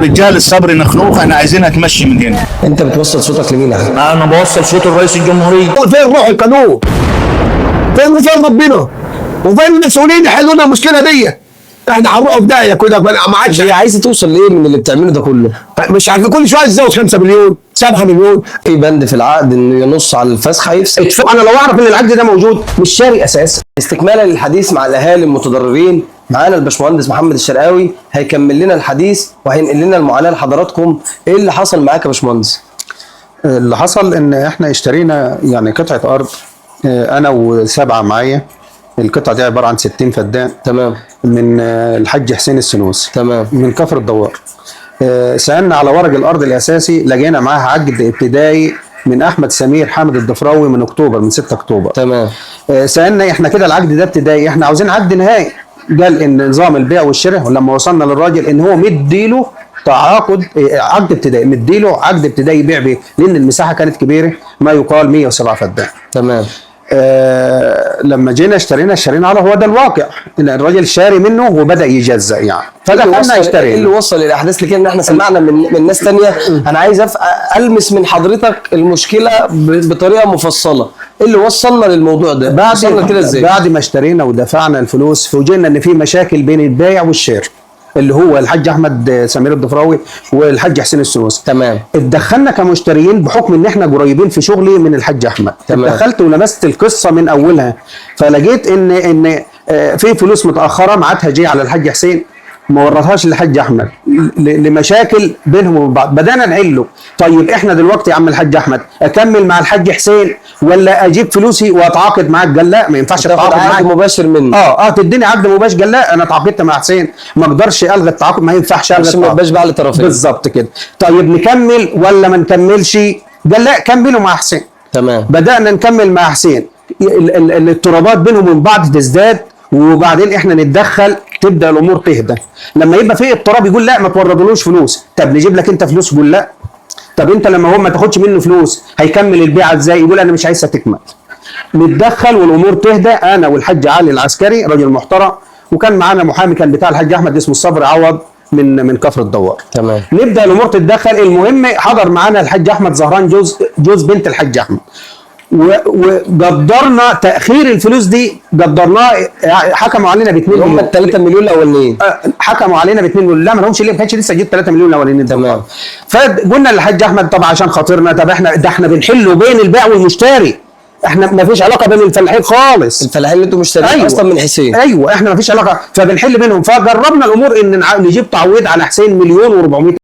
رجال الصبر نخنوخ، احنا عايزينها تمشي من هنا. انت بتوصل صوتك لمين يا حاج؟ انا بوصل صوت الرئيس الجمهورية. فين روح القانون؟ فين ربنا؟ وفين المسؤولين يحلوا لنا المشكلة دي؟ احنا هنروح في داهية كده، ما عادش. هي عايزه توصل لايه من اللي بتعمله ده كله؟ مش عارف، كل شوية تزود 5 مليون، 7 مليون. في بند في العقد انه ينص على الفسخ هيفسخ. انا لو اعرف ان العقد ده موجود مش شاري اساسا. استكمالا للحديث مع الاهالي المتضررين، معانا الباشمهندس محمد الشرقاوي هيكمل لنا الحديث وهينقل لنا المعاناة لحضراتكم. ايه اللي حصل معاك يا باشمهندس؟ اللي حصل ان احنا اشترينا يعني قطعه ارض، انا وسبعة معايا. القطعة دي عبارة عن 60 فدان. تمام. من الحاج حسين السنوسي. تمام. من كفر الدوار. سالنا على ورق الارض الاساسي، لقينا معاه عقد ابتدائي من احمد سمير حامد الضفراوي من اكتوبر، من 6 اكتوبر. تمام. سالنا احنا كده العقد ده ابتدائي، احنا عاوزين عقد نهائي. قال ان نظام البيع والشراء، ولما وصلنا للراجل ان هو مديله تعاقد، عقد ابتدائي، مديله عقد ابتدائي يبيع بيه، لان المساحة كانت كبيرة ما يقال 107 فدان. تمام. لما جينا اشترينا على هو ده الواقع، ان الراجل شاري منه وبدا يجزأ يعني، فدخلنا ايه اللي اشترينا. وصل الاحداث لكده؟ ان احنا سمعنا من ناس تانية. انا عايز المس من حضرتك المشكلة بطريقة مفصلة. ايه اللي وصلنا للموضوع ده؟ بعد وصلنا كده ازاي؟ بعد ما اشترينا ودفعنا الفلوس، فوجئنا ان في مشاكل بين البايع والشاري، اللي هو الحاج احمد سمير الضفراوي والحاج حسين السنوسي. تمام. اتدخلنا كمشتريين بحكم ان احنا قريبين في شغلي من الحاج احمد. تمام. اتدخلت ولمست القصة من اولها، فلقيت ان في فلوس متاخرة ميعادها جاي على الحاج حسين، ما ورطهاش للحاج احمد لمشاكل بينهم وبين بعض. بدانا نحله. طيب احنا دلوقتي يا عم الحاج احمد، اكمل مع الحاج حسين ولا اجيب فلوسي واتعاقد معاك؟ قال لا، ما ينفعش تاخد اتعاقد عقد معاك مباشر منه. تديني عقد مباشر. قال لا، انا اتعاقدت مع حسين، ما اقدرش الغي التعاقد، ما ينفعش الغي عشان ما التعاقد. يبقاش بقى لطرفين. بالظبط كده. طيب نكمل ولا ما نكملش؟ قال لا، كملوا مع حسين. تمام. بدأنا نكمل مع حسين، الاضطرابات بينهم وبين بعض تزداد، وبعدين احنا نتدخل، تبدا الامور تهدى. لما يبقى في اضطراب يقول لا ما توردلوش فلوس. طب نجيب لك انت فلوس؟ يقول لا. طب انت لما هو ما تاخدش منه فلوس هيكمل البيعة ازاي؟ يقول انا مش عايزها تكمل. نتدخل والامور تهدى. انا والحاج علي العسكري رجل محترم، وكان معانا محامي كان بتاع الحاج احمد اسمه الصبر عوض من كفر الدوار. تمام. نبدا الامور تتدخل. المهم حضر معانا الحاج احمد زهران جوز بنت الحاج احمد، وقدرنا تاخير الفلوس دي، قدرناه، حكموا علينا ب 2 هم مليون. ال 3 مليون الاولانيين. حكموا علينا ب 2 مليون. لا، ما لهمش ليه، ما كانش لسه جبت 3 مليون الاولانيين. تمام. فقلنا للحاج احمد طب عشان خاطرنا، طب احنا ده احنا بنحله بين البائع والمشتري، احنا ما فيش علاقة بين الفلاحين خالص. الفلاحين اللي انتوا مشتريين اصلا من حسين. ايوه، احنا ما فيش علاقة، فبنحل بينهم. فجربنا الامور ان نجيب تعويض على حسين 1,400,000.